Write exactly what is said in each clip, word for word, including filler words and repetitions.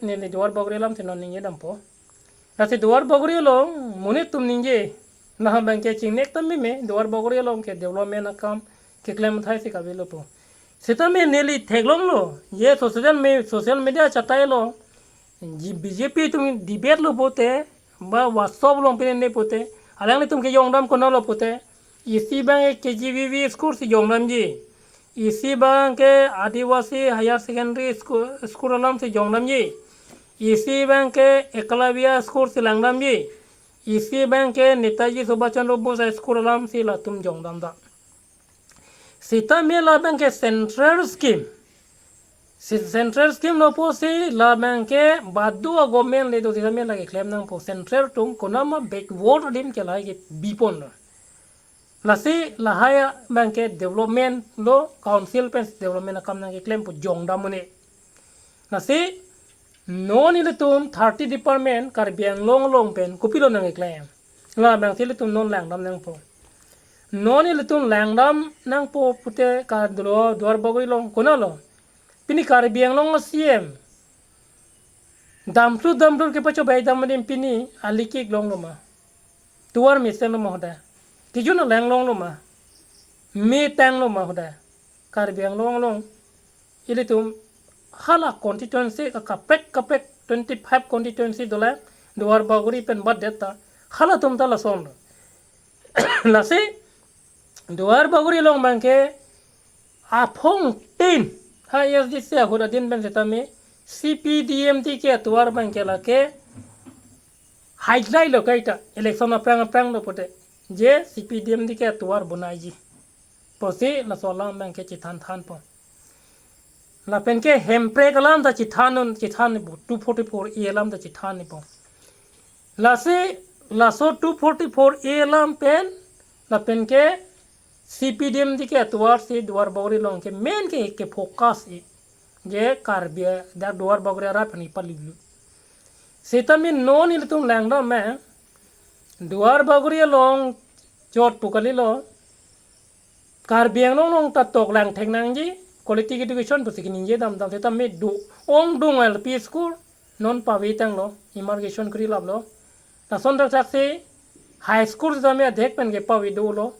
neli Duar Bagori alam si non ningje dampo. Lasi Duar Bagori along monit atum ningje, naham abangke chingnek tame me Duar Bagori along ke development akam keklem athai si kavelo po. Sitame neli theklonglo, ye social me-, social media chatai along, ji-, B J P atum debate lo pote, ba WhatsApp along pinene pote, alanglitum ke jongdam konatlo pote, isi abangke K G B V school si jongdamji, isi abangke Adivasi Higher Secondary School, school alam si jongdamji, isi abangke Eklavya school si langdamji, isi abangke Netaji Subhash Chandra Bose High School alam si latum jongdam da. Sitame labangke central scheme. Si central scheme lo pusi labangke badu a-government le do sitame lake klem nangpo, central atum konatma backward adim ke lahai ke bipon lo. Lasi lahai abangke development lo, council pen development akam nangkeklempo jongdam un-e. Lasi non ilitum thirty department Karbi Anglong along pen kopilo nangkeklem? Labangsi ilitum non langdam nangpo. Non ilitum langdam nangpo pute ka dolo Duar Bagori along konatlo? Pini Karbi Anglong C M damthlu damthlu kepachobei dam adim pini alikik longlo ma? Tovar mesen lo ma hoda? Kejun alang longlo ma? Me tanglo ma hoda? Karbi Anglong along ilitum hala constituency ka kaprek kaprek twenty-five constituency dolang, Duar Bagori pen badet ta halatum ta lason lo. Lasi Duar Bagori along abangke aphong tin ha A S D C ahut adin pen sitame C P D M D K atovar abangke lake highlight lo kaita, election aphrang aphrang lo pote, je C P D M D K atovar bonaiji pusi laso alam abangke chethanthanpo. Lapenke hemprek alam ta chethan un, chethan ipo, two forty-four A alam ta chethan ipo. Lasi laso two forty-four A alam pen lapenke C P D M D K atovar si Duar Bagori along ke main ke, ke focus i, je Karbi adak Duar Bagori arat aphan ipalulu. Sitame non ilitum langdam me Duar Bagori along chot pu kalilo, Karbi Anglong along ta toklang thek nangji, quality education pusi keningje damdam, sitame do-ongdung L P school non pave tanglo, immigration kri laplo. Lason thakthak si high school sitame adhek pen kepave dolo.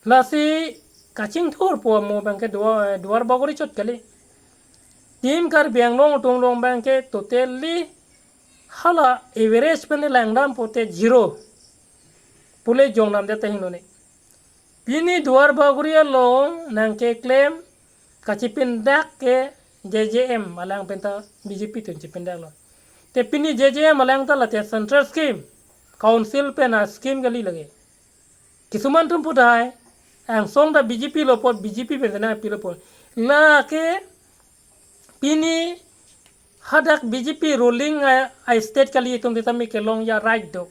Lasi kachingthur po mo abangke Dua-, Duar Bagori chot kali. Team Karbi Anglong atum along abangke totally hala average pen langdam pote zero pule jongdamdet ta hinone. Pini Duar Bagori along nangkeklem kachipindak ke J J M alang penta B J P atum chipindaklo. Te pini J J M alang ta late central scheme, council pen a-scheme kali lake. Kisuman atum pu tahai, angsong ta B J P lo apot B J P pen nangpilo apot. Lake pini hadak B J P ruling a, a-state kali, itum sitame kelongji a-right do.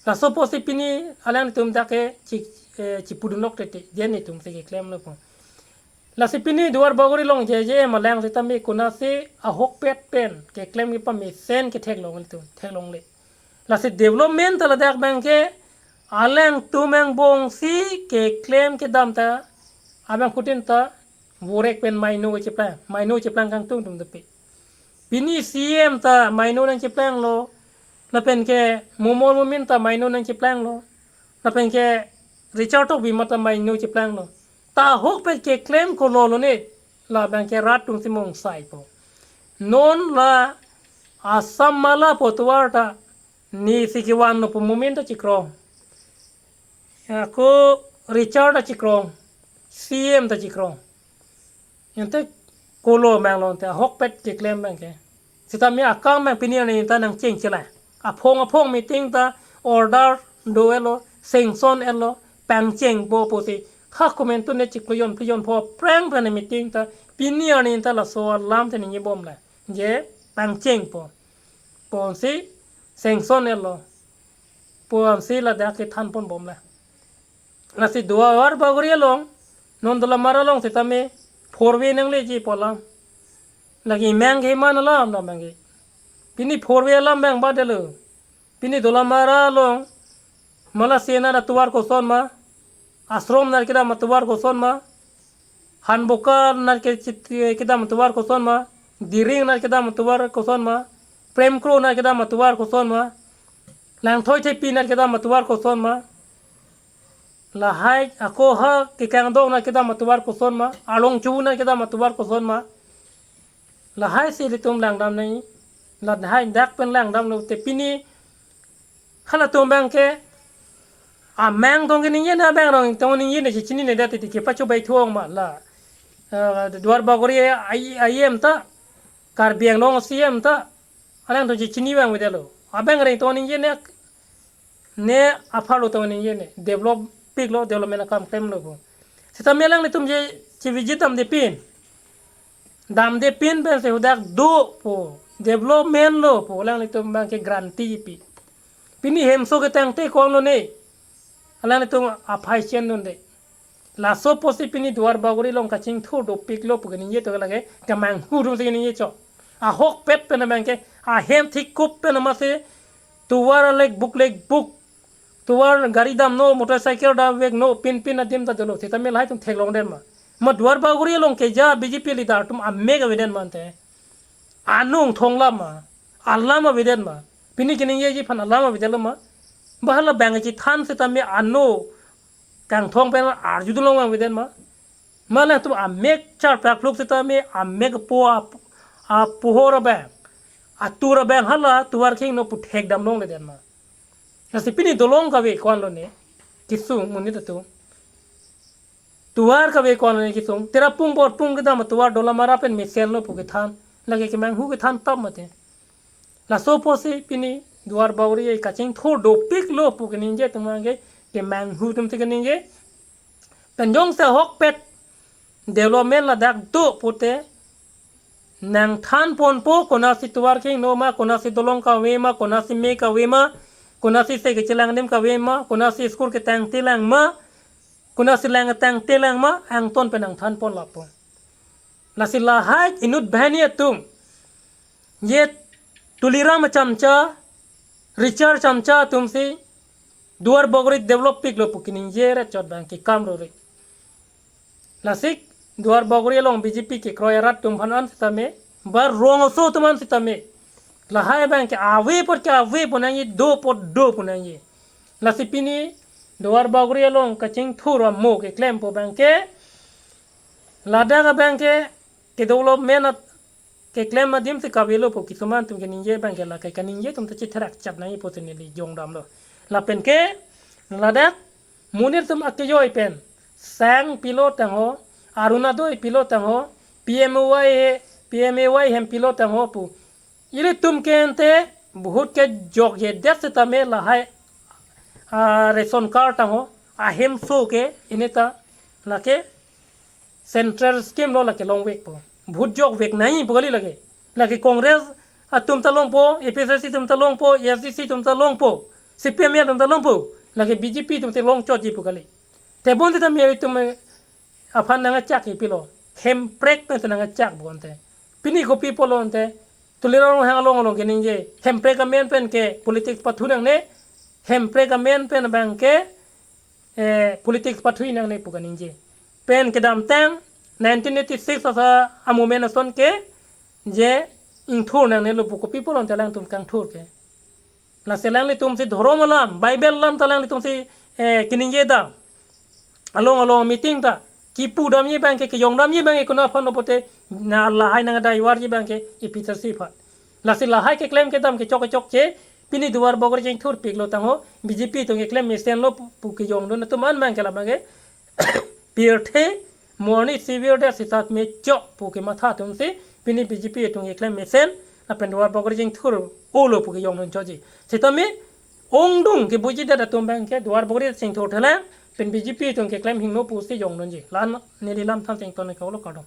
Laso apotsi pini alangtum dak ke chi, eh, chipudunlok tete, je netum si keklemlo po. Lasi pini Duar Bagori along J J M alang sitame konatsi ahokpet pen keklem kepamesen ke theklong ilitum, theklongle. Lasi development ta ladak abangke alangtum angbong si keklem kedam ta abangphutin ta vorek pen maino kecheplang, maino cheplang kangtung tum tepi. Pini C M ta maino nangcheplanglo, lapenke Momo Momin ta maino nangcheplanglo, lapenke Richard Tokbi mata maino cheplanglo. Ta ahokpet keklem kololo ne, labangke rat atum si mongsai po. Non la Assam Mala pu atovar ta nisi kevanlo pu Momin ta chikrong. Ako Richard ta chikrong, C M ta chikrong. Ante kolo manglo ante ahokpet keklem abangke. Sitame akam abang pini arni ta nangchengchelang. Aphong aphong meeting ta order do-etlo, sanction etlo, pangchengpo pusi. Ha komantu ne chiklo jon phli jon pho aphrang aphrang meeting ta pini arni ta laso alam ta ningjebomlang. Je pangchengpo. Ponsi sanction etlo. Ponsi ladak kethanponbomlang. Lasi Duar Bagori along, non Dolamara along sitame four way nangleji pu alam. Lake imang ke iman alam dam abangke. Pini four way alam abang badelo. Pini Dolamara along, Mala Sena atovar koson ma, Ashram nar kedam atovar koson ma, Hanboka nar ke chit-, kedam atovar koson ma, Diring nat kedam atovar koson ma, Prem Kro nat kedam atovar koson ma, Langthoi Thepi nat kedam atovar koson ma, lahai ako ha kekang dong nat kedam atovar koson ma, Arlong Chu nat kedam atovar koson ma, lahai si ilitum langdam nangji, lahai dak pen langdamlo te pini halatum abang ke amang tong keningje ne, abang rong tong ningje ne, chinine det titi kepacho bai thuong ma la. Eh, Duar Bagori ai, ai em ta, Karbi Anglong C M ta, alangtum chini abang avedetlo. Abang reng tong ningje ne, ne apharlo tong ningje ne, develop piklo, development akam klemlo pu. Seta me alanglitum je chi visit damde pin. Damde pin pensi hadak dopo, development lo pu alanglitum abang ke guarantee pi. Pini hemso ketangte ko-an lone, alanglitum aphai chendunde. Laso apotsi pini Duar Bagori along kachingthur dopiklo pu keningje to lake, kemanghu atum si keningje chot. Ahokpet pen abang ke, ahem thikup pen amatsi, tovar alek buk lek buk, tovar gari damno, motorcycle damvekno, pinpin adim ta dolo. Seta me lahai atum theklongdet ma? Ma Duar Bagori along keja B J P leader atum amek avedet ma ante? Anung thonglam ma, alam avedet ma? Pini keningjeji aphan alam avedetlo ma? Ba hala abang chethan seta me ano kangthong pen arjudun long avedet ma? Ma latum amek charpak pluk seta me amek apo ap-, apohor abang, atur abang hala tovar khingno pu thekdam longledet ma? Lasi pini dolong kave ko-an lone, kesung monit atum. Tovar kave ko-an lone kesung. Tera pung bor pung kedam atovar dolamara pen mesenlo pu kethan. Lake kemanghu kethan tap mate. Laso apotsi pini Duar Bagori ai kachingthur dopiklo pu keningje atum abang ke, kemanghu atum si keningje. Pen jongsi ahokpet development ladak do pute, nangthan ponpo, konatsi tovar khingno ma, konatsi dolong kave ma, konatsi me kave ma, konatsi se kechelang adim kave ma, konatsi school ketangtelang ma, konatsi lang ketangtelang ma, angton pen nangthan pon lapo. Lasi lahai inut banghini atum, je Tuliram achamcha, Richard achamcha atum si Duar Bagori develop piklo pu keningje ret chot abang ke kam rore. Lasi Duar Bagori along B J P kekroi arat atum aphan an seta me, ba rong aso atum an seta me, lahai abang ke ave apot ke ave pu nangji, do apot do pu nangji. Lasi pini Duar Bagori along kachingthur amo keklempo abang ke, ladak abang ke, ke development at keklem adim si kavelo pu kisuman atum keningje abang ke, lake kaningje atum ta chitherak chat nangji pu si neli jongdamlo. Lapen ke ladak monit atum akejoi pen sang pilo tangho, Orunodoi pilo tangho, P M A Y, P M A Y hem pilo tangho pu. Ilitum ke ante bahut kejokjedet seta me lahai, ah, ration card tangho, ahemso ke ineta lake central scheme lo, lake longvekpo. Bahut jokvek nangji pu kali lake. Lake Congress atum ta longpo, A P H L C atum ta longpo, A I C C atum ta longpo, C P I M atum ta longpo. Lake B J P atum ta longchotji pu kali. Tebon seta me itum aphan nangkachak ipilo. Hemprek pen si nangkachak bonte. Pini kopi pulo ante, Tuliram Ronghang along along keningje, hemprek amen pen ke politics pathu nangne, hemprek amen pen abang ke, eh, politics pathu nangne pu kaningje. Pen kedamtang nineteen eighty-six asa amomen ason ke, je ingthur nangnelo pu kopi pulo ante alangtum kangthur ke. Lasi alanglitum si dhorom alam, Bible alam ta alanglitum si, eh, keningje dam. Along along meeting ta kipu damji abang ke, kejong damji abang ke konat aphan lo pute, na lahai nangdaivarji abang ke A P H L C aphan. Lasi lahai keklem kedam kechok kechokche, pini Duar Bagori chingthur piklo tangho, B J P atum keklem mesenlo pu, pu kejongdun atum an abang ke la abang ke pirthe morni sivir det sitame chok pu kematha atum si, pini B J P atum keklem mesen, lapen Duar Bagori chingthur olo pu kejongdun chotji. Sitame ongdung kebujidet atum abang ke Duar Bagori chingthur thelang, pen B J P atum keklem hingno pusi jongdunji. La-an neli lam than chengton ke ulo, kardom.